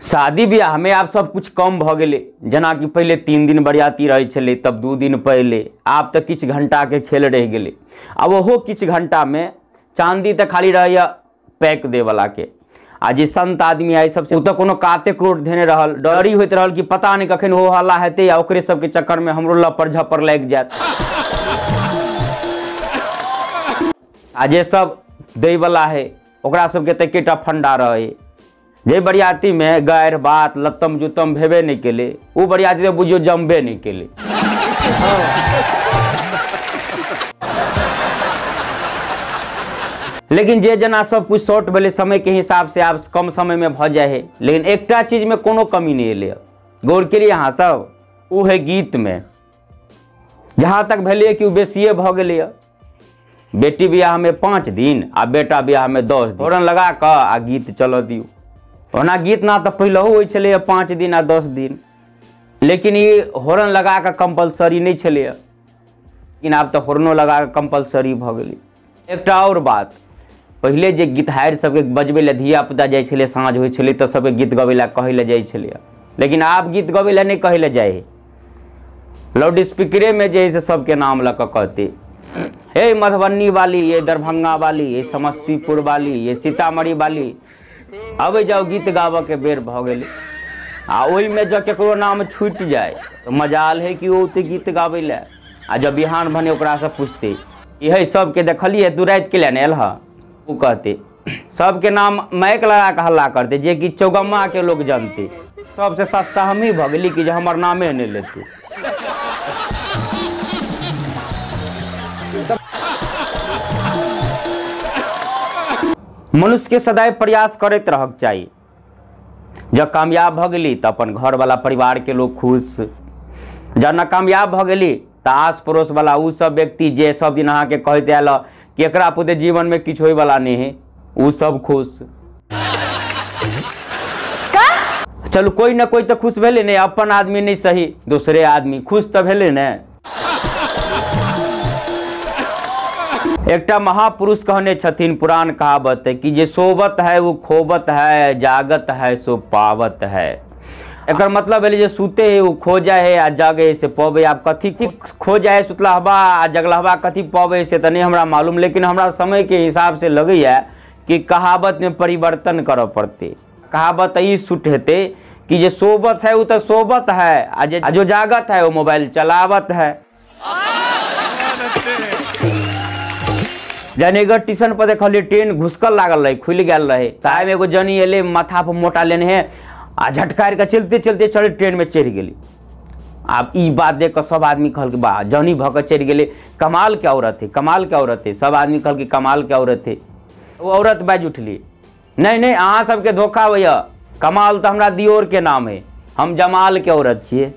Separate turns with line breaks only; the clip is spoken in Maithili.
शादी ब्याह में आब सब कुछ कम भ गेलै। जेनाकि पहिले 3 दिन बरियाती रहै छलै, तब 2 दिन पहिले, आब तऽ किछु घंटाके खेल रहि गेलै। आ ओहो किछु घंटामे चाँदी तऽ खाली रहैए पैक दैवलाके, आ जे संत आदमी आइ सबसे ओ तऽ कोनो काते क्रोट धेने रहल, डरी होइत रहल कि पता नहि कखन हो हल्ला हेतै आ ओकरे सबके चक्करमे हमरो लपड़ झपड़ लागि जायत। आ जे सब दैवला है ओकरा सबके तऽ एकेटा फंडा रहै, जे बरियाती में गारि बात लत्तम जुत्तम भेबे नहि केलै ओ बरियाती तऽ बुझियौ जमबे नहि केलै। लेकिन जे जेना सब कुछ शॉर्ट भेलै समय के हिसाब से आब कम समय में भऽ जाइ है, लेकिन एकटा चीज में कोनो कमी नहि एलै। गौर केलियै अहाँ सब, ओ है गीत में। जहाँ तक भेलै कि ओ बेसिए भऽ गेलै। बेटी बियाह में 5 दिन आ बेटा बियाह में 10 दिन होरन लगा कऽ आ गीत चलऽ दियौ। ओना गीत ना तऽ पहिलहो होइ छलैए 5 दिन आ 10 दिन, लेकिन ई होरन लगा कऽ कम्पलसरी नहि छलैए, लेकिन आब तऽ होरनो लगा कऽ कम्पलसरी भऽ गेलै। एकटा आओर बात, पहिले जे गीतहारि सबके बजबै लए धियापुता जाइ छलै, साँझ होइ छलै तऽ सबके गीत गबै लए कहै लए जाइ छलैए, लेकिन आब गीत गबै लए नहि कहै लए जाइ है, लाउड स्पीकरेमे जे है से सबके नाम लऽ कऽ कहतै, हे मधुबनी वाली, ये दरभंगा वाली, ये समस्तीपुर वाली, ये सीतामढ़ी वाली, अबै जाउ गीत गाबऽके बेर भऽ गेलै। आ ओहिमे जँ केकरो नाम छूटि जाय तऽ मजाल है कि ओ औतै गीत गाबै लए। आ जब बिहान भने ओकरासँ पुछतै कि हे सबके देखलियै तू राति के लए ने एलह, ओ कहतै सबके नाम माइक लगा कऽ हल्ला करतै, जे कि चौगम्माके लोक जानतै। सबसँ सस्ता हमही भऽ गेली कि जे हमर नामे नहि लेतै। मनुष्य के सदैव प्रयास करैत रहक चाही। जब कामयाब भऽ गेली तऽ अपन घरवाला परिवार के लोग खुश, जब नाकामयाब भऽ गेली तऽ आस पड़ोस वाला ओ सब व्यक्ति जे सब दिन अहाँके कहैत आयल कि एकरा पुते जीवन में किछु होइवला नहि है, ओ सब खुश। चलू कोई न कोई तऽ खुश भेलै ने, अपन आदमी नहीं सही दोसरे आदमी खुश तऽ भेलै ने। एकटा महापुरुष कहने छथिन, पुरान कहावत है कि जे सोबत है वो खोबत है, जागत है सो पावत है। एकर मतलब भेलै जे सुते है वो खो जाए है आ जागे है से पवे। आब कथी खो जाए है सुतलहबा आ जगलहबा कथी पवे से तऽ नहीं हमरा मालूम, लेकिन हमरा समय के हिसाब से लगैया कि कहावत में परिवर्तन करऽ पड़तै। कहावत ई सूट हेतै कि जे सोबत है वो तऽ सोबत है आ जे जो जागत है वो मोबाइल चलावत है। जनेगर ट्यूशन पर देखलियै ट्रेन घुसकल लागल रहे, खुलि गेल रहे, ताहिमे एगो जनी एलै माथा पर मोटा लेने है आ झटकारि कऽ चलते चलते चढ़े ट्रेन में चढ़ि गेली। आब ई बात देख कऽ सब आदमी कहलकै वाह जनी भऽ कऽ चढ़ि गेलै, कमाल के औरत है, कमाल के औरत है। सब आदमी कहलकै कमाल के औरत है। ओ औरत बाजि उठली, नहीं नहीं अहाँ सबके धोखा होइए, कमाल तऽ हमरा दियोर के नाम है, हम जमाल के औरत छियै।